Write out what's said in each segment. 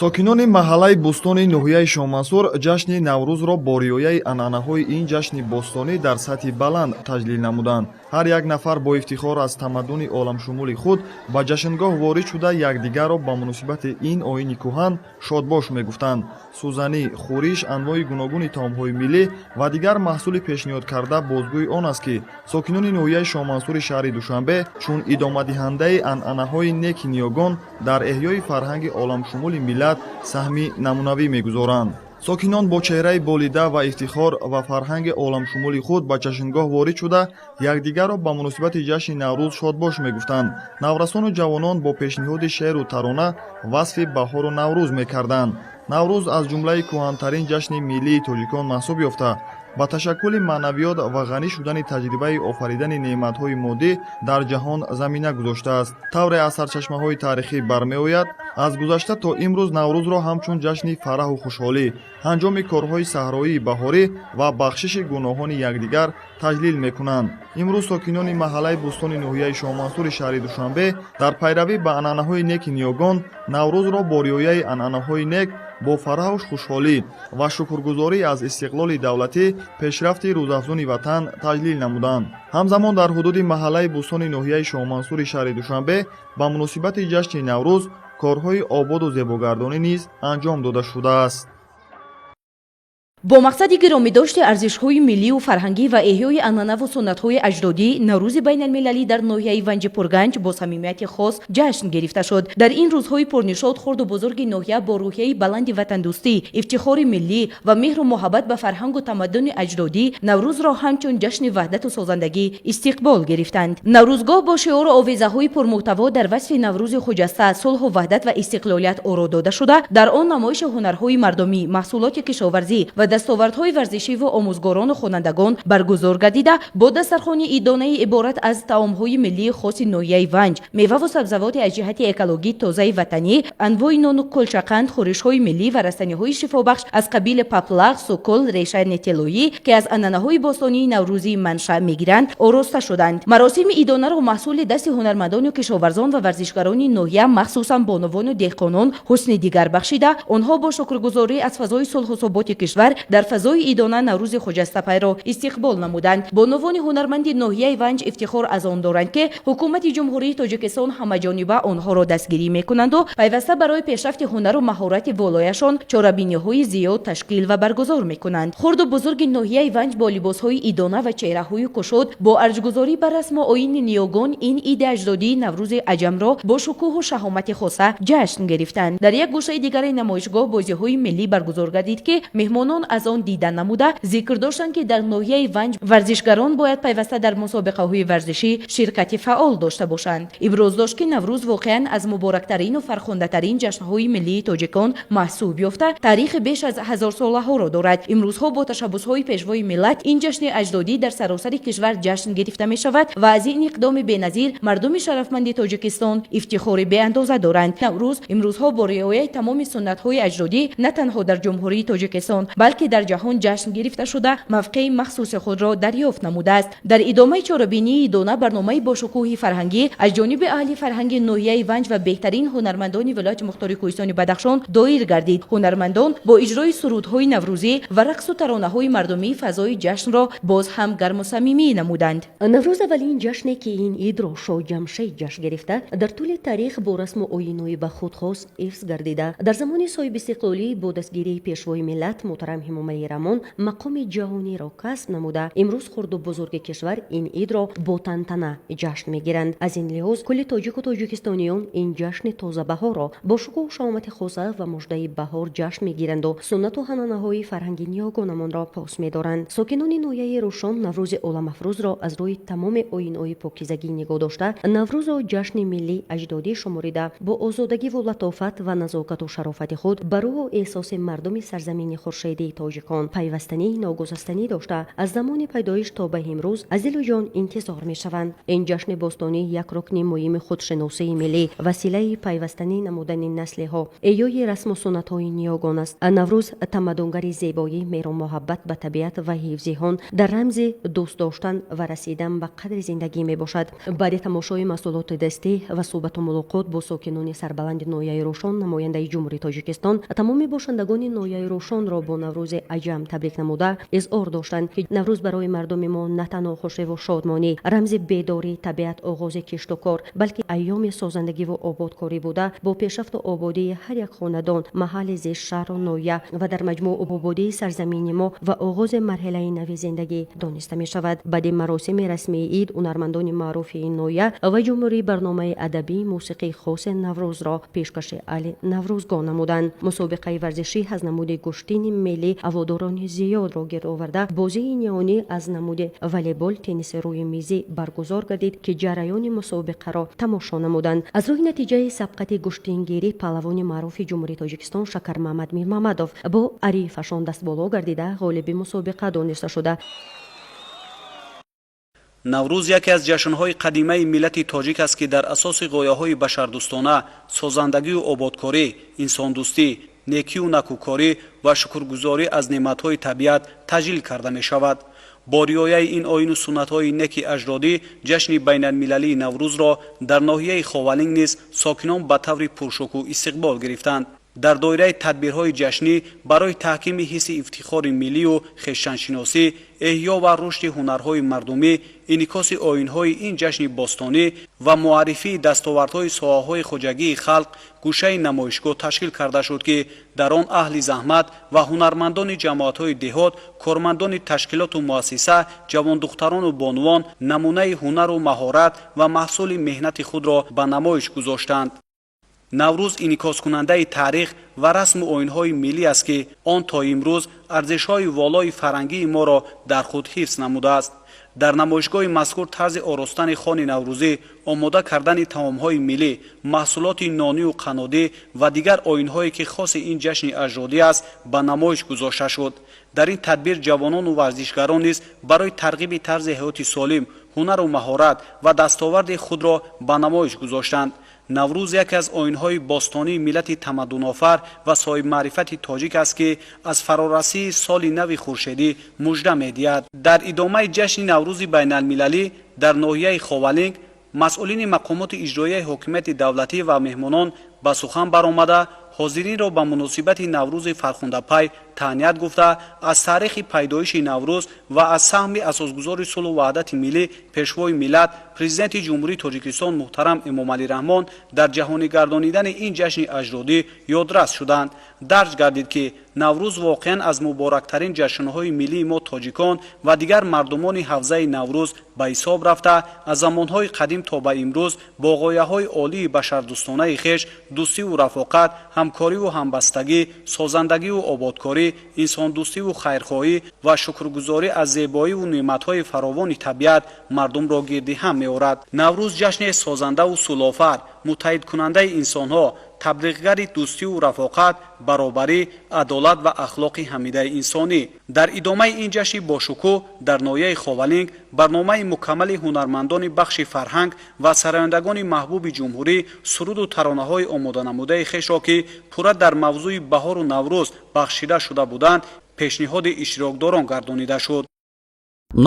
Сокинони маҳаллаи Бӯстони ноҳияи Шоҳмансур ҷашни Наврӯзро бо риояи анъанаҳои ин ҷашни бостонӣ дар сатҳи баланд таҷлил намуданд. Ҳар як нафар бо ифтихор аз тамаддуни оламшумули худ ба ҷашнгоҳ ворид шуда, якдигарро ба муносибати ин оини кӯҳан шодбош мегуфтанд. Сӯзанӣ, хӯриш, анвои гуногуни таомҳои миллӣ ва дигар маҳсули пешниҳодкарда бозгӯи он аст, ки сокинони ноҳияи Шоҳмансури шаҳри Душанбе чун идомадиҳандаи анъанаҳои неки ниёгон дар эҳёи фарҳанги оламшумули миллат саҳми намунавӣ мегузоранд. Сокинон бо чеҳраи болида ва ифтихор ва фарҳанги оламшумули худ ба ҷашнгоҳ ворид шуда, якдигарро ба муносибати ҷашни Наврӯз шодбош мегуфтанд. Наврасону ҷавонон бо пешниҳоди шеъру тарона васфи баҳору Наврӯз мекарданд. Наврӯз аз ҷумлаи кӯҳантарин ҷашни миллии тоҷикон маҳсуб ёфта, ба ташаккули маънавиёт ва ғанӣ шудани таҷрибаи офаридани неъматҳои моддӣ дар ҷаҳон замина гузоштааст. Тавре аз сарчашмаҳои таърихӣ бармеояд, аз гузашта то имрӯз Наврӯзро ҳамчун ҷашни фараҳу хушҳолӣ, анҷоми корҳои саҳроии баҳорӣ ва бахшиши гуноҳони якдигар таҷлил мекунанд. Имрӯз сокинони маҳаллаи Бӯстони ноҳияи Шоҳмансури шаҳри Душанбе дар пайравӣ ба анъанаҳои неки ниёгон Наврӯзро бо риояи анъанаҳои нек, бо фараҳу хушҳолӣ ва шукргузорӣ аз истиқлоли давлатӣ, пешрафти рӯзафзуни ватан таҷлил намуданд. Ҳамзамон дар ҳудуди маҳаллаи Бӯстони ноҳияи Шоҳмансури шаҳри Душанбе ба муносибати ҷашни Наврӯз корҳои ободу зебогардонӣ низ анҷом дода шудааст. Бо мақсади гиромидошти арзишҳои миллию фарҳангӣ ва эҳёи анъанаву суннатҳои аҷдодӣ, Наврӯзи байналмилалӣ дар ноҳияи Ванҷи Пурганҷ бо самимияти хос ҷашн гирифта шуд. Дар ин рӯзҳои пурнишот хурду бузурги ноҳия бо рӯҳияи баланди ватандӯстӣ, ифтихори миллӣ ва меҳру муҳаббат ба фарҳангу тамаддуни аҷдодӣ Наврӯзро ҳамчун ҷашни ваҳдату созандагӣ истиқбол гирифтанд. Наврӯзгоҳ бо шиору овезаҳои пурмуҳтаво дар васфи Наврӯзи хуҷаста, сулҳу ваҳдат ва истиқлолият оро дода шуда, дар он намоиши ҳунарҳои мардумӣ, маҳсулоти кишоварзӣ ва дастовардҳои варзишиву омӯзгорону хонандагон баргузор гардида, бо дастархони идонаи иборат аз таомҳои миллии хоси ноҳияи Ванҷ, меваву сабзавоти аз ҷиҳати экологӣ тозаи ватанӣ, анвои нону кулчақанд, хӯришҳои миллӣ ва растаниҳои шифобахш аз қабили паплақ, сукул, решаи тиллоӣ, ки аз анъанаҳои бостонии наврӯзӣ маншаъ мегиранд, ороста шуданд. Маросими идонаро маҳсули дасти ҳунармандону кишоварзон ва варзишгарони ноҳия, махсусан бонувону деҳқонон, ҳусни дигар бахшида, онҳо бо шукргузорӣ аз фазои сулҳу суботи кишвар дар фазои идона Наврӯзи хуҷастапайро истиқбол намуданд. Бонувони ҳунарманди ноҳияи Ванҷ ифтихор аз он доранд, ки ҳукумати Ҷумҳурии Тоҷикистон ҳамаҷониба онҳоро дастгирӣ мекунанду пайваста барои пешрафти ҳунару маҳорати волояшон чорабиниҳои зиёд ташкил ва баргузор мекунанд. Хурду бузурги ноҳияи Ванҷ бо либосҳои идона ва чеҳраҳои кушод, бо арҷгузорӣ ба расму оини ниёгон ин иди аҷдодии Наврӯзи аҷамро бо шукӯҳу шаҳомати хоса ҷашн гирифтанд. Дар як гӯшаи дигари намоишгоҳ бозиҳои миллӣ баргузор гардид, ки меҳмонон аз он дида намуда, зикр доштанд, ки дар ноҳияи Ванҷ варзишгарон бояд пайваста дар мусобиқаҳои варзишӣ ширкати фаъол дошта бошанд. Иброз дошт, ки Наврӯз воқеан аз муборактарину фархундатарин ҷашнҳои миллии тоҷикон маҳсуб ёфта, таърихи беш аз ҳазорсолаҳоро дорад. Имрӯзҳо бо ташаббусҳои Пешвои миллат ин ҷашни аҷдодӣ дар саросари кишвар ҷашн гирифта мешавад ва аз ин иқдоми беназир мардуми шарафманди Тоҷикистон ифтихори беандоза доранд. Наврӯз имрӯзҳо бо риояи тамоми суннатҳои аҷдодӣ на танҳо дар Ҷумҳурии Тоҷикистон, балки дар ҷаҳон ҷашн гирифта шуда, мавқеи махсуси худро дарёфт намудааст. Дар идомаи чорабинии идона барномаи бошукӯҳи фарҳангӣ аз ҷониби аҳли фарҳанги ноҳияи Ванҷ ва беҳтарин ҳунармандони вилояти мухтори Кӯҳистони Бадахшон доир гардид. Ҳунармандон бо иҷрои сурудҳои наврӯзӣ ва рақсу таронаҳои мардумӣ фазои ҷашнро боз ҳам гарму самимӣ намуданд. Наврӯз аввалин ҷашне, ки ин идро Шоҳ Ҷамшед ҷашн гирифта, дар тӯли таърих бо расму оинҳои ба худ хос ҳифз гардида, дар замони соҳибистиқлолӣ бо дастгирии Пешвои миллат муҳтарам Эмомалӣ Раҳмон мақоми ҷаҳониро касб намуда, имрӯз хурду бузурги кишвар ин идро бо тантана ҷашн мегиранд. Аз ин лиҳоз кулли тоҷику тоҷикистониён ин ҷашни тозабаҳорро бо шукӯҳу шаҳомати хоса ва муждаи баҳор ҷашн мегиранду суннату ҳананаҳои фарҳанги ниёгонамонро пос медоранд. Сокинони ноҳияи Рӯшон Наврӯзи оламафрӯзро аз рӯи тамоми оинҳои покизагӣ нигоҳ дошта, Наврӯзро ҷашни миллӣ аҷдодӣ шуморида, бо озодагиву латофат ва назокату шарофати худ ба рӯҳу эҳсоси мардуми сарзамини хуршедӣ. миллии тоҷикон пайвастании ногусастанӣ дошта, аз замони пайдоиш то ба имрӯз аз дилу ҷон интизор мешаванд. Ин ҷашни бостонӣ як рукни муҳими худшиносии миллӣ, василаи пайвастанӣ намудани наслиҳо, эҳёи расму суннатҳои ниёгон аст. Наврӯз тамаддунгари зебоӣ, меҳру муҳаббат ба табиат ва ҳифзи он дар рамзи дӯст доштан ва расидан ба қадри зиндагӣ мебошад. Баъди тамошои маҳсулоти дастӣ ва суҳбату мулоқот бо сокинони сарбаланди ноҳияи Рӯшон, намояндаи Ҷумҳурии Тоҷикистон тамоми бошандагони ноҳияи Рӯшонро бо Наврӯзи аҷам табрик намуда, изҳор доштанд, ки Наврӯз барои мардуми мо на танҳо хушиву шодмонӣ, рамзи бедории табиат, оғози киштукор, балки айёми созандагиву ободкорӣ буда, бо пешрафту ободии ҳар як хонадон, маҳалли зист, шаҳру ноҳия ва дар маҷмӯъ ободии сарзамини мо ва оғози марҳилаи нави зиндагӣ дониста мешавад. Баъди маросими расмии ид ҳунармандони маъруфи ин ноҳия ва ҷумҳурӣ барномаи адабии мусиқии хоси Наврӯзро пешкаши аҳли наврӯзгоҳ намуданд. Мусобиқаи варзишӣ аз намуди гӯштини миллӣ ҳаводорони зиёдро гирд оварда, бозии ниҳонӣ аз намуди волейбол, тенниси рӯи мизӣ баргузор гардид, ки ҷараёни мусобиқаро тамошо намуданд. Аз рӯи натиҷаи сабқати гӯштингирӣ паҳлавони маъруфи Ҷумҳурии Тоҷикистон Шакармаҳмад Мирмамадов бо ҳарифашон дастболо гардида, ғолиби мусобиқа дониста шуда. Наврӯз яке аз ҷашнҳои қадимаи миллати тоҷик аст, ки дар асоси ғояҳои башардӯстона, созандагию ободкорӣ, инсондӯстӣ, некию накӯкорӣ ва шукргузорӣ аз неъматҳои табиат таҷлил карда мешавад. Бо риояи ин оину суннатҳои неки аҷдодӣ, ҷашни байналмилалии Наврӯзро дар ноҳияи Ховалинг низ сокинон ба таври пуршукӯҳ истиқбол гирифтанд. Дар доираи тадбирҳои ҷашнӣ барои таҳкими ҳисси ифтихори миллию хештаншиносӣ, эҳё ва рушди ҳунарҳои мардумӣ, инъикоси оинҳои ин ҷашни бостонӣ ва муаррифии дастовардҳои соҳаҳои хоҷагии халқ гӯшаи намоишгоҳ ташкил карда шуд, ки дар он аҳли заҳмат ва ҳунармандони ҷамоатҳои деҳот, кормандони ташкилоту муассиса, ҷавондухтарону бонувон намунаи ҳунару маҳорат ва маҳсули меҳнати худро ба намоиш гузоштанд. Наврӯз инъикоскунандаи таърих ва расму оинҳои миллӣ аст, ки он то имрӯз арзишҳои волои фарҳангии моро дар худ ҳифз намудааст. Дар намоишгоҳи мазкур тарзи оростани хони наврӯзӣ, омода кардани таомҳои миллӣ, маҳсулоти нонию қаннодӣ ва дигар оинҳое, ки хоси ин ҷашни аҷдодӣ аст, ба намоиш гузошта шуд. Дар ин тадбир ҷавонону варзишгарон низ барои тарғиби тарзи ҳаёти солим, ҳунару маҳорат ва дастоварди худро ба намоиш гузоштанд. Наврӯз яке аз оинҳои бостонии миллати тамаддунофар ва соҳибмаърифати тоҷик аст, ки аз фарорасии соли нави хуршедӣ мужда медиҳад. Дар идомаи ҷашни Наврӯзи байналмилалӣ дар ноҳияи Ховалинг масъулини мақомоти иҷроияи ҳокимияти давлатӣ ва меҳмонон ба сухан баромада, ҳозиринро ба муносибати Наврӯзи фархундапай таҳният гуфта, аз таърихи пайдоиши Наврӯз ва аз саҳми асосгузори сулҳу ваҳдати миллӣ, Пешвои миллат, Президенти Ҷумҳурии Тоҷикистон муҳтарам Эмомалӣ Раҳмон дар ҷаҳонӣ гардонидани ин ҷашни аҷдодӣ ёдрас шуданд. Дарҷ гардид, ки Наврӯз воқеан аз муборактарин ҷашнҳои миллии мо тоҷикон ва дигар мардумони ҳавзаи Наврӯз ба ҳисоб рафта, аз замонҳои қадим то ба имрӯз бо ғояҳои олии башардӯстонаи хеш дӯстиву рафоқат, ҳамкориву ҳамбастагӣ, созандагиву ободкорӣ, инсондӯстиву хайрхоҳӣ ва шукргузорӣ аз зебоиву неъматҳои фаровони табиат мардумро гирди ҳам меорад. Наврӯз ҷашне созандаву сулҳофар, муттаҳидкунандаи инсонҳо, таблиғгари дӯстиву рафоқат, баробарӣ, адолат ва ахлоқи ҳамидаи инсонӣ. Дар идомаи ин ҷашни бошукӯҳ дар ноҳияи Ховалинг барномаи мукаммали ҳунармандони бахши фарҳанг ва сарояндагони маҳбуби ҷумҳурӣ суруду таронаҳои омоданамудаи хешро, ки пурра дар мавзӯи баҳору Наврӯз бахшида шуда буданд, пешниҳоди иштирокдорон гардонида шуд.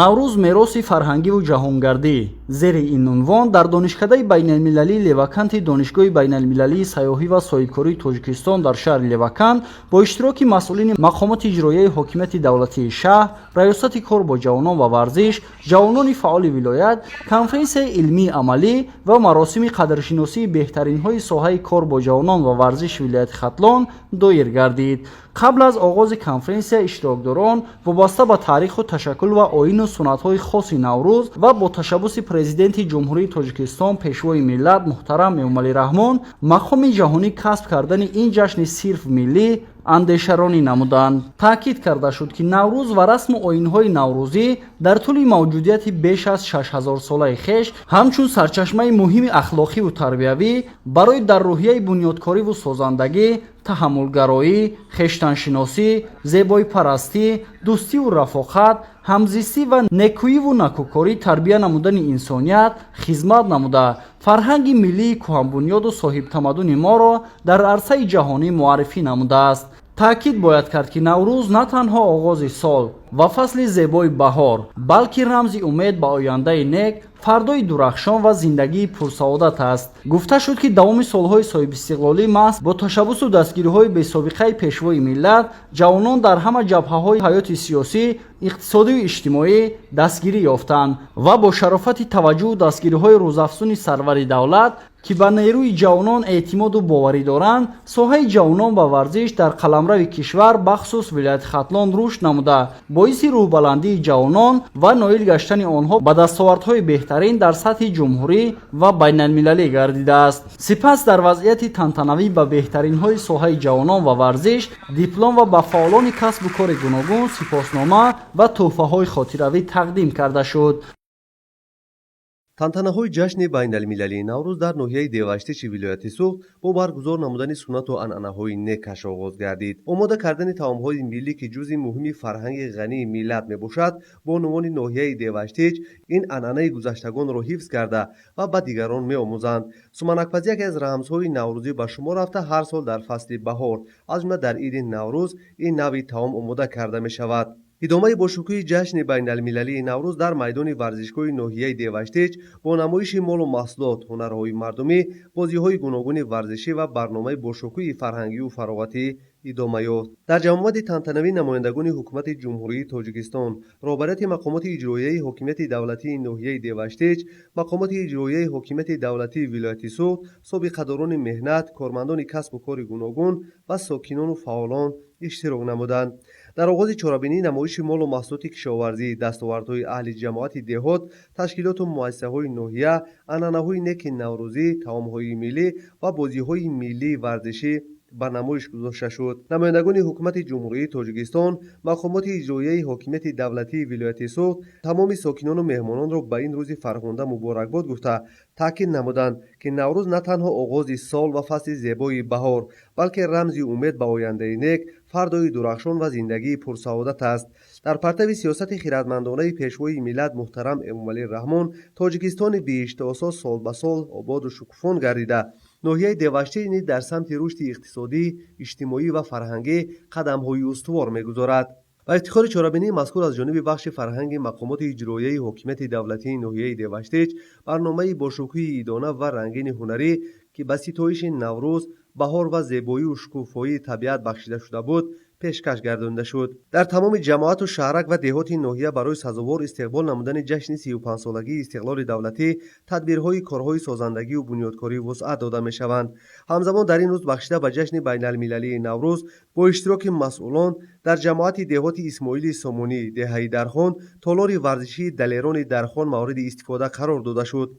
Наврӯз мероси фарҳангиву ҷаҳонгардӣ. Зери ин унвон дар Донишкадаи байналмилалии Леваканти Донишгоҳи байналмилалии сайёҳӣ ва соҳибкории Тоҷикистон дар шаҳри Левакант бо иштироки масъулини мақомоти иҷроияи ҳокимияти давлатии шаҳр, Раёсати кор бо ҷавонон ва варзиш, ҷавонони фаъоли вилоят конференсияи илмии амалӣ ва маросими қадршиносии беҳтаринҳои соҳаи кор бо ҷавонон ва варзиши вилояти Хатлон доир гардид. Қабл аз оғози конференсия иштирокдорон вобаста ба таъриху ташаккул ва оину суннатҳои хоси Наврӯз ва бо ташаббуси Президенти Ҷумҳурии Тоҷикистон, Пешвои миллат муҳтарам Эмомалӣ Раҳмон мақоми ҷаҳонӣ касб кардани ин ҷашни сирф миллӣ андешаронӣ намуданд. Таъкид карда шуд, ки Наврӯз ва расму оинҳои наврӯзӣ дар тӯли мавҷудияти беш аз 6000-солаи хеш ҳамчун сарчашмаи муҳими ахлоқиву тарбиявӣ барои дар рӯҳияи бунёдкориву созандагӣ, таҳаммулгароӣ, хештаншиносӣ, зебоипарастӣ, дӯстиву рафоқат, ҳамзистӣ ва некӯиву накӯкорӣ тарбия намудани инсоният хизмат намуда, фарҳанги миллии кӯҳанбунёду соҳибтамаддуни моро дар арсаи ҷаҳонӣ муаррифӣ намудааст. Таъкид бояд кард, ки Наврӯз на танҳо оғози сол ва фасли зебои баҳор, балки рамзи умед ба ояндаи нек, фардои дурахшон ва зиндагии пурсаодат аст. Гуфта шуд, ки давоми солҳои соҳибистиқлолӣ маҳз бо ташаббусу дастгириҳои бесобиқаи Пешвои миллат ҷавонон дар ҳама ҷабҳаҳои ҳаёти сиёсӣ, иқтисодию иҷтимоӣ дастгирӣ ёфтанд ва бо шарофати таваҷҷӯҳу дастгириҳои рӯзафзуни сарвари давлат, ки ба нерӯи ҷавонон эътимоду боварӣ доранд, соҳаи ҷавонон ва варзиш дар қаламрави кишвар, бахусус вилояти Хатлон, рушд намуда, боиси рӯҳбаландии ҷавонон ва ноил гаштани онҳо ба дастовардҳои беҳтарин дар сатҳи ҷумҳурӣ ва байналмилалӣ гардидааст. Сипас дар вазъияти тантанавӣ ба беҳтаринҳои соҳаи ҷавонон ва варзиш диплом ва ба фаъолони касбу кори гуногун сипоснома ва тӯҳфаҳои хотиравӣ тақдим карда шуд. Тантанаҳои ҷашни байналмилалии Наврӯз дар ноҳияи Деваштичи вилояти Суғд бо баргузор намудани суннату анъанаҳои некаш оғоз гардид. Омода кардани таомҳои миллӣ, ки ҷузъи муҳими фарҳанги ғании миллат мебошад, бонувони ноҳияи Деваштич ин анъанаи гузаштагонро ҳифз карда ва ба дигарон меомӯзанд. Суманакпазӣ яке аз рамзҳои наврӯзӣ ба шумор рафта, ҳар сол дар фасли баҳор, аз ҷумла дар иди Наврӯз, ин навъи таом омода карда мешавад. Идомаи бошукӯҳи ҷашни байналмилалии Наврӯз дар майдони варзишгоҳи ноҳияи Деваштич бо намоиши молу маҳсулот, ҳунарҳои мардумӣ, бозиҳои гуногуни варзишӣ ва барномаи бошукӯҳи фарҳангию фароғатӣ идома ёфт. Дар ҷамъомади тантанавӣ намояндагони Ҳукумати Ҷумҳурии Тоҷикистон, роҳбарияти мақомоти иҷроияи ҳокимияти давлатии ноҳияи Деваштич, мақомоти иҷроияи ҳокимияти давлатии вилояти Суғд, собиқадорони меҳнат, кормандони касбу кори гуногун ва сокинону фаъолон иштирок намуданд. Дар оғози чорабинӣ намоиши молу маҳсулоти кишоварзӣ, дастовардҳои аҳли ҷамоати деҳот, ташкилоту муассисаҳои ноҳия, анъанаҳои неки наврӯзӣ, таомҳои миллӣ ва бозиҳои миллии варзишӣ ба намоиш гузошта шуд. Намояндагони Ҳукумати Ҷумҳурии Тоҷикистон, мақомоти иҷроияи ҳокимияти давлатии вилояти Суғд тамоми сокинону меҳмононро ба ин рӯзи фархунда муборакбод гуфта, таъкид намуданд, ки Наврӯз на танҳо оғози сол ва фасли зебои баҳор, балки рамзи умед ба ояндаи нек, фардои дурахшон ва зиндагии пурсаодат аст. Дар партави сиёсати хиратмандонаи Пешвои миллат муҳтарам Эмомалӣ Раҳмон Тоҷикистони биҳиштосо сол ба сол ободу шукуфон гардида, ноҳияи Деваштич низ дар самти рушди иқтисодӣ, иҷтимоӣ ва фарҳангӣ қадамҳои устувор мегузорад. Ба ифтихори чорабинии мазкур аз ҷониби бахши фарҳанги мақомоти иҷроияи ҳокимияти давлатии ноҳияи Деваштич барномаи бошукӯҳи идона ва рангини ҳунарӣ, ки ба ситоиши Наврӯз, баҳор ва зебоию шукуфоии табиат бахшида шуда буд, пешкаш гардонида шуд. Дар тамоми ҷамоату шаҳрак ва деҳоти ноҳия барои сазовор истиқбол намудани ҷашни 35-солагии истиқлоли давлатӣ тадбирҳои корҳои созандагию бунёдкорӣ вусъат дода мешаванд. Ҳамзамон дар ин рӯз, бахшида ба ҷашни байналмилалии Наврӯз, бо иштироки масъулон дар ҷамоати деҳоти Исмоили Сомонӣ, деҳаи Дархон, толори варзишии Далерони Дархон мавриди истифода қарор дода шуд.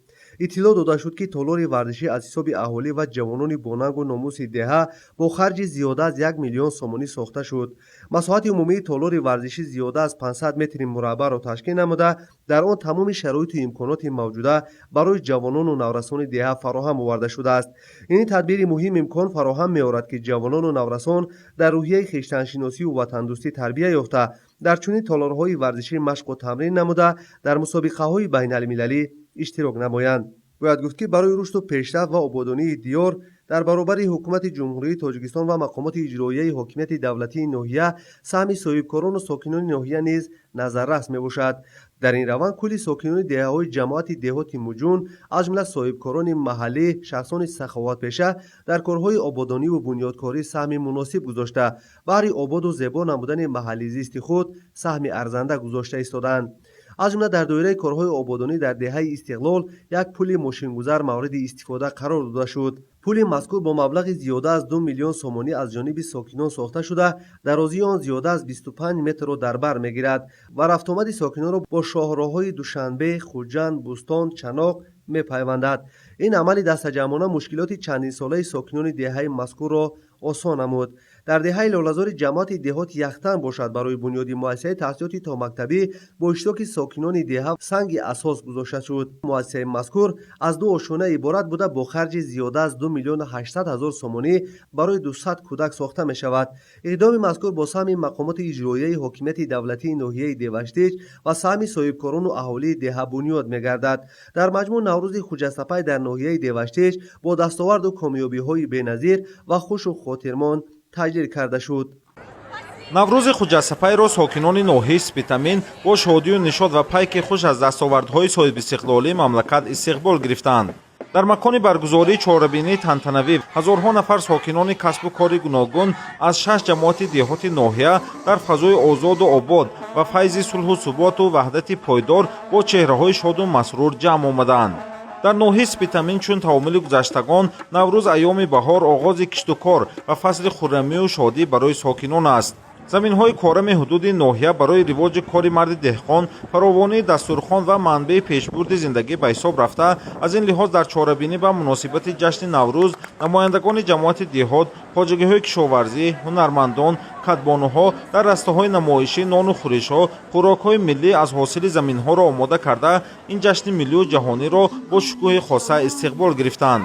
Иттилоъ дода шуд, ки толори варзишӣ аз ҳисоби аҳолӣ ва ҷавонони бонангу номуси деҳа бо харҷи зиёда аз 1 миллион сомонӣ сохта шуд. Масоҳати умумии толори варзишӣ зиёда аз 500 метри мураббаъро ташкил намуда, дар он тамоми шароиту имконоти мавҷуда барои ҷавонону наврасони деҳа фароҳам оварда шудааст. Ин тадбири муҳим имкон фароҳам меорад, ки ҷавонону наврасон дар рӯҳияи хештаншиносию ватандӯстӣ тарбия ёфта, дар чунин толорҳои варзишӣ машқу тамрин намуда, дар мусобиқаҳои байналмилалӣ иштирок намоянд. Бояд гуфт, ки барои рушду пешрафт ва ободонии диёр дар баробари Ҳукумати Ҷумҳурии Тоҷикистон ва мақомоти иҷроияи ҳокимияти давлатии ноҳия саҳми соҳибкорону сокинони ноҳия низ назаррас мебошад. Дар ин раванд кулли сокинони деҳаҳои ҷамоати деҳоти Муҷун, аз ҷумла соҳибкорони маҳаллӣ, шахсони саховатпеша дар корҳои ободониву бунёдкорӣ саҳми муносиб гузошта, баҳри ободу зебо намудани маҳалли зисти худ саҳми арзанда гузошта истодаанд. Аз ҷумла дар доираи корҳои ободонӣ дар деҳаи Истиқлол як пули мошингузар мавриди истифода қарор дода шуд. Пули мазкур бо маблағи зиёда аз 2 миллион сомонӣ аз ҷониби сокинон сохта шуда, дарозии он зиёда аз 25 метрро дар бар мегирад ва рафтуомади сокинонро бо шоҳроҳҳои Душанбе, Хуҷанд, Бӯстон, Чаноқ мепайвандад. Ин амали дастаҷамъона мушкилоти чандинсолаи сокинони деҳаи мазкурро осон намуд. Дар деҳаи Лолазори ҷамоати деҳоти Яхтан бошад, барои бунёди муассисаи таҳсилоти томактабӣ бо иштироки сокинони деҳа санги асос гузошта шуд. Муассисаи мазкур аз ду ошёна иборат буда, бо харҷи зиёда аз 2 800 000 сомонӣ барои 200 кӯдак сохта мешавад. Иқдоми мазкур бо саҳми мақомоти иҷроияи ҳокимияти давлатии ноҳияи Деваштич ва саҳми соҳибкорону аҳолии деҳа бунёд мегардад. Дар маҷмӯъ, Наврӯзи хуҷастапай дар ноҳияи Деваштич бо дастоварду комёбиҳои беназир ва хушу хотирмон таҷлил карда шуд. Наврӯзи хуҷастапайро сокинони ноҳияи Спитамин бо шодию нишод ва пайки хуш аз дастовардҳои соҳибистиқлолии мамлакат истиқбол гирифтанд. Дар макони баргузории чорабинии тантанавӣ ҳазорҳо нафар сокинони касбу кори гуногун аз шаш ҷамоати деҳоти ноҳия дар фазои озоду обод ва файзи сулҳу суботу ваҳдати пойдор бо чеҳраҳои шоду масрур ҷамъ омаданд. Дар ноҳияи Спитамин, чун таомули гузаштагон, Наврӯз айёми баҳор, оғози киштукор ва фасли хуррамию шодӣ барои сокинон аст. Заминҳои корами ҳудуди ноҳия барои ривоҷи кори марди деҳқон, фаровонии дастурхон ва манбаи пешбурди зиндагӣ ба ҳисоб рафта, аз ин лиҳоз дар чорабинӣ ба муносибати ҷашни Наврӯз намояндагони ҷамоати деҳот, хоҷагиҳои кишоварзӣ, ҳунармандон, кадбонуҳо дар растаҳои намоишӣ нону хӯришҳо, хӯрокҳои миллӣ аз ҳосили заминҳоро омода карда, ин ҷашни миллию ҷаҳониро бо шукӯҳи хоса истиқбол гирифтанд.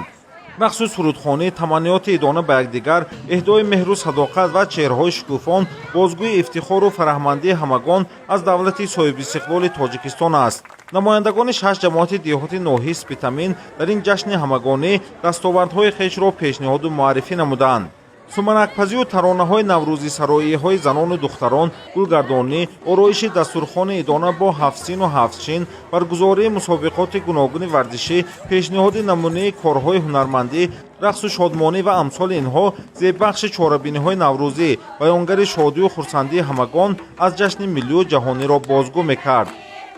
Махсус сурудхонӣ, таманниёти идона ба якдигар, эҳдои меҳру садоқат ва чеҳраҳои шукуфон бозгӯи ифтихору фараҳмандии ҳамагон аз давлати соҳибистиқлоли Тоҷикистон аст. Намояндагони шаш ҷамоати деҳоти ноҳияи Спитамин дар ин ҷашни ҳамагонӣ дастовардҳои хешро пешниҳоду муаррифӣ намуданд. Суманакпазию таронаҳои наврӯзисароиҳои занону духтарон, гулгардонӣ, ороиши дастурхони идона бо ҳафтсину ҳафтчин, баргузории мусобиқоти гуногуни варзишӣ, пешниҳоди намунаи корҳои ҳунармандӣ, рақсу шодмонӣ ва амсоли инҳо зеббахши чорабиниҳои наврӯзӣ, баёнгари шодию хурсандии ҳамагон аз ҷашни миллию ҷаҳониро бозгӯ мекард.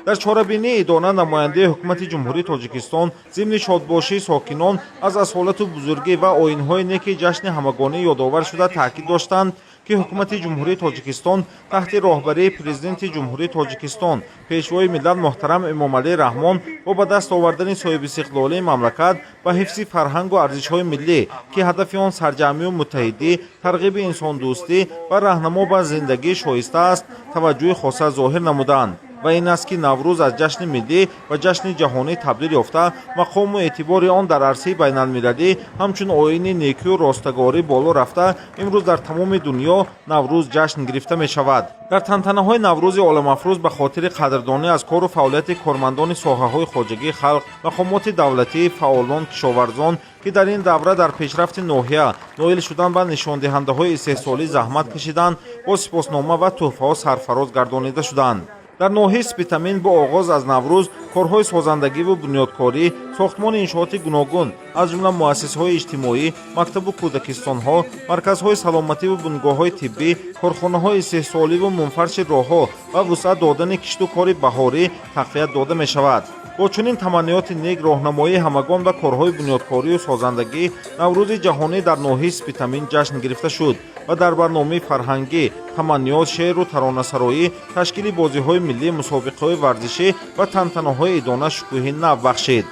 Дар чорабинии идона намояндаи ҳукумати Ҷумҳурии Тоҷикистон зимни шодбошии сокинон аз асолату бузургӣ ва оинҳои неки ҷашни ҳамагонӣ ёдовар шуда, таъкид доштанд, ки ҳукумати Ҷумҳурии Тоҷикистон таҳти роҳбарии Президенти Ҷумҳурии Тоҷикистон, Пешвои миллат муҳтарам Эмомалӣ Раҳмон бо ба даст овардани соҳибистиқлолии мамлакат ба ҳифзи фарҳангу арзишҳои миллӣ, ки ҳадафи он сарҷамъию муттаҳидӣ, тарғиби инсондӯстӣ ва раҳнамо ба зиндагии шоиста аст, таваҷҷӯҳи хоса зоҳир намуданд. Ва ин аст, ки Наврӯз аз ҷашни миллӣ ба ҷашни ҷаҳонӣ табдил ёфта, мақому эътибори он дар арсаи байналмилалӣ ҳамчун оини некию ростагорӣ боло рафта, имрӯз дар тамоми дунё Наврӯз ҷашн гирифта мешавад. Дар тантанаҳои Наврӯзи оламафрӯз ба хотири қадрдонӣ аз кору фаъолияти кормандони соҳаҳои хоҷагии халқ, мақомоти давлатӣ, фаъолон, кишоварзон, ки дар ин давра дар пешрафти ноҳия, ноил шудан ба нишондиҳандаҳои истеҳсолӣ заҳмат кашиданд, бо сипоснома ва тӯҳфаҳо сарфароз гардонида шуданд. Дар ноҳияи Спитамин бо оғоз аз Наврӯз корҳои созандагиву бунёдкорӣ, сохтмони иншооти гуногун, аз ҷумла муассисаҳои иҷтимоӣ, мактабу кӯдакистонҳо, марказҳои саломативу бунгоҳҳои тиббӣ, корхонаҳои истеҳсоливу мунфарши роҳҳо ва вусъат додани кишту кори баҳорӣ тақвият дода мешавад. Бо чунин таманниёти нек, роҳнамоии ҳамагон ба корҳои бунёдкорию созандагӣ, Наврӯзи ҷаҳонӣ дар ноҳияи Спитамин ҷашн гирифта шуд ва дар барномаи фарҳангӣ, таманниёт, шеъру таронасароӣ, ташкили бозиҳои миллӣ, мусобиқаҳои варзишӣ ва тантанаҳои идона шукӯҳи нав бахшид.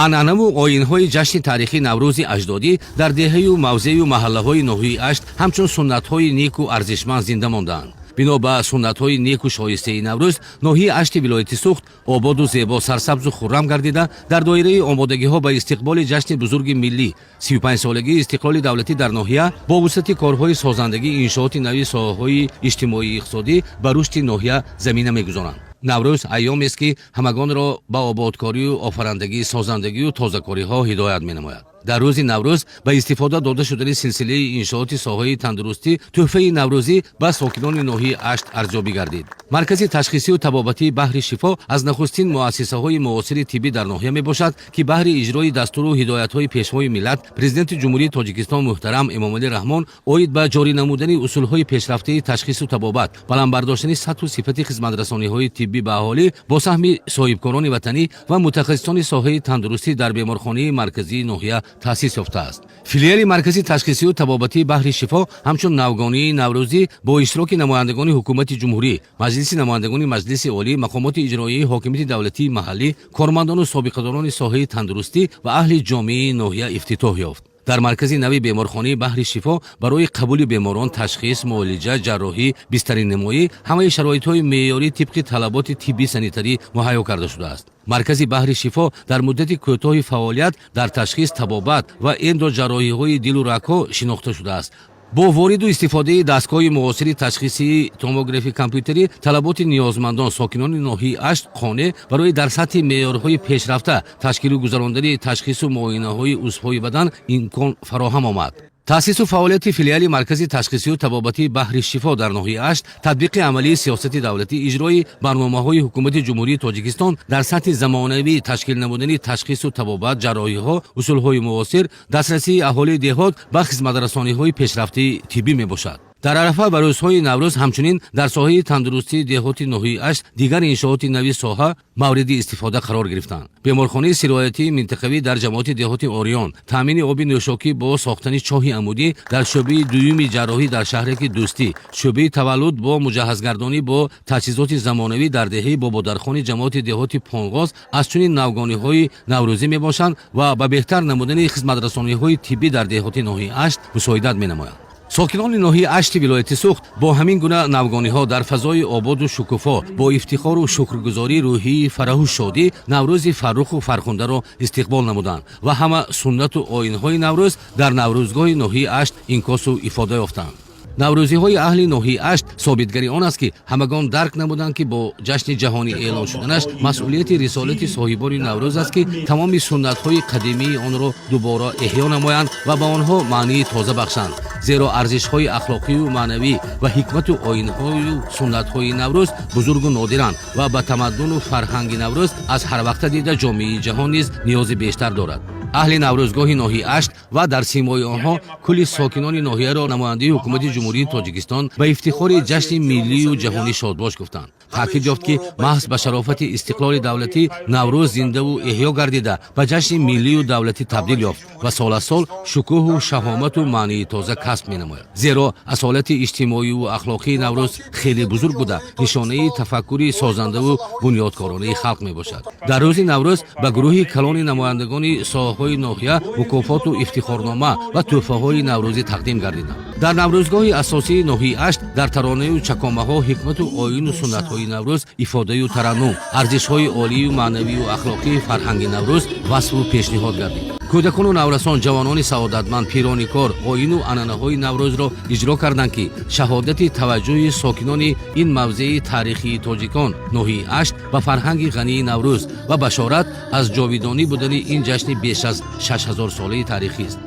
Анъанаву оинҳои ҷашни таърихии Наврӯзи аҷдодӣ дар деҳаю мавзею маҳаллаҳои ноҳияи Ашт ҳамчун суннатҳои неку арзишманд зинда мондаанд. Бино ба суннатҳои неку шоистаи Наврӯз, ноҳияи Ашти вилояти Суғд ободу зебо, сарсабзу хуррам гардида, дар доираи омодагиҳо ба истиқболи ҷашни бузурги миллӣ, 35-солагии истиқлоли давлатӣ, дар ноҳия бо вусъати корҳои созандагӣ, иншооти нави соҳаҳои иҷтимоию иқтисодӣ ба рушди ноҳия замина мегузоранд. Наврӯз айёмест, ки ҳамагонро ба ободкорию офарандагӣ, созандагию тозакориҳо ҳидоят менамояд. Дар рӯзи Наврӯз ба истифода дода шудани силсилаи иншооти соҳаи тандурустӣ тӯҳфаи наврӯзӣ ба сокинони ноҳияи Ашт арзёбӣ гардид. Маркази ташхисию табобатии Баҳри шифо аз нахустин муассисаҳои муосири тиббӣ дар ноҳия мебошад, ки баҳри иҷрои дастуру ҳидоятҳои Пешвои миллат, Президенти Ҷумҳурии Тоҷикистон муҳтарам Эмомалӣ Раҳмон оид ба ҷорӣ намудани усулҳои пешрафтаи ташхису табобат, баланд бардоштани сатҳу сифати хизматрасониҳои тиббӣ ба аҳолӣ, бо саҳми соҳибкорони ватанӣ ва мутахассисони соҳаи тандурустӣ дар беморхонаи марказии ноҳия таъсис ёфтааст. Филиали маркази ташхисию табобатии Баҳри шифо ҳамчун навгонии наврӯзӣ бо иштироки намояндагони ҳукумати ҷумҳурӣ, Маҷлиси намояндагони Маҷлиси Олӣ, мақомоти иҷроияи ҳокимияти давлатии маҳаллӣ, кормандону собиқадорони соҳаи тандурустӣ ва аҳли ҷомеаи ноҳия ифтитоҳ ёфт. Дар маркази нави беморхонаи Баҳри шифо барои қабули беморон, ташхис, муолиҷа, ҷарроҳӣ, бистаринамоӣ ҳамаи шароитҳои меъёрӣ тибқи талаботи тиббӣ санитарӣ муҳайё карда шудааст. Маркази Баҳри шифо дар муддати кӯтоҳи фаъолият дар ташхис, табобат ва эндоҷарроҳиҳои дилу рагҳо шинохта шудааст. Бо вориду истифодаи дастгоҳи муосири ташхисии томографи компютерӣ талаботи ниёзмандон, сокинони ноҳияи Ашт қонеъ барои дар сатҳи меъёрҳои пешрафта ташкилу гузарондани ташхису муоинаҳои узвҳои бадан имкон фароҳам омад. Таъсису фаъолияти филиали маркази ташхисию табобатии Баҳри шифо дар ноҳияи Ашт татбиқи амалии сиёсати давлатӣ, иҷрои барномаҳои Ҳукумати Ҷумҳурии Тоҷикистон дар сатҳи замонавӣ ташкил намудани ташхису табобат, ҷарроҳиҳо, усулҳои муосир, дастрасии аҳолии деҳот ба хизматрасониҳои пешрафтаи тиббӣ мебошад. Дар арафа ба рӯзҳои Наврӯз ҳамчунин дар соҳаи тандурустии деҳоти ноҳияи Ашт дигар иншооти нави соҳа мавриди истифода қарор гирифтанд. Беморхонаи сироятии минтақавӣ дар ҷамоати деҳоти Ориён, таъмини оби нӯшокӣ бо сохтани чоҳи амудӣ дар шӯъбаи дуюми ҷарроҳӣ дар шаҳраки Дӯстӣ, шӯъбаи таваллуд бо муҷаҳҳазгардонӣ бо таҷҳизоти замонавӣ дар деҳаи Бободархони ҷамоати деҳоти Понғоз аз чунин навгониҳои наврӯзӣ мебошанд ва ба беҳтар намудани хизматрасониҳои тиббӣ дар деҳоти ноҳияи Ашт мусоидат менамоянд. Сокинони ноҳияи Ашти вилояти Суғд бо ҳамин гуна навгониҳо дар фазои ободу шукуфо, бо ифтихору шукргузорӣ, рӯҳии фараҳу шодӣ Наврӯзи фарруху фархундаро истиқбол намуданд ва ҳама суннату оинҳои Наврӯз дар наврӯзгоҳи ноҳияи Ашт инъикосу ифода ёфтанд. Наврӯзиҳои аҳли ноҳияи Ашт собитгари он аст, ки ҳамагон дарк намуданд, ки бо ҷашни ҷаҳонӣ эълон шуданаш масъулияти рисолати соҳибони Наврӯз аст, ки тамоми суннатҳои қадимии онро дубора эҳё намоянд ва ба онҳо маънии тоза бахшанд, зеро арзишҳои ахлоқию маънавӣ ва ҳикмату оинҳою суннатҳои Наврӯз бузургу нодиранд ва ба тамаддуну фарҳанги Наврӯз аз ҳарвақта дида ҷомеаи ҷаҳон низ ниёзи бештар дорад. Аҳли наврӯзгоҳи ноҳияи Ашт ва дар симои онҳо кулли сокинони ноҳияро намояндаи Ҳукумати Ҷумҳурии Тоҷикистон ба ифтихори ҷашни миллию ҷаҳонӣ шодбош гуфтанд. Таъкид ёфт, ки маҳз ба шарофати истиқлоли давлатӣ Наврӯз зиндаву эҳё гардида, ба ҷашни миллию давлатӣ табдил ёфт ва сол аз сол шукӯҳу шаҳомату маънии тоза касб менамояд, зеро асолати иҷтимоию ахлоқии Наврӯз хеле бузург буда, нишонаи тафаккури созандаву бунёдкоронаи халқ мебошад. Дар рӯзи Наврӯз ба гурӯҳи калони намояндагони соҳаҳои ноҳия мукофоту ифтихорнома ва тӯҳфаҳои наврӯзӣ тақдим гардиданд. Дар наврӯзгоҳи асосии ноҳияи Ашт дар таронаю чакомаҳо ҳикмату оину суннатҳои Наврӯз ифодаю тараннум, арзишҳои олию маънавию ахлоқии фарҳанги Наврӯз васфу пешниҳод гардид. Кӯдакону наврасон, ҷавонони саодатманд, пирони кор оину анъанаҳои Наврӯзро иҷро карданд, ки шаҳодати таваҷҷӯҳи сокинони ин мавзеи таърихии тоҷикон, ноҳияи Ашт, ба фарҳанги ғании Наврӯз ва башорат аз ҷовидонӣ будани ин ҷашни беш аз 6000-солаи таърихист.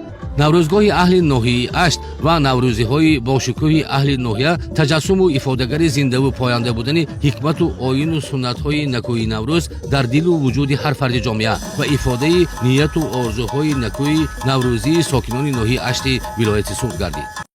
Наврӯзгоҳи аҳли ноҳияи Ашт ва наврӯзиҳои бошукӯҳи аҳли ноҳия таҷассуму ифодагари зиндаву поянда будани ҳикмату оину суннатҳои накӯи Наврӯз дар дилу вуҷуди ҳар фарди ҷомеа ва ифодаи нияту орзуҳои накӯи наврӯзии сокинони ноҳияи Ашти вилояти Суғд гардид.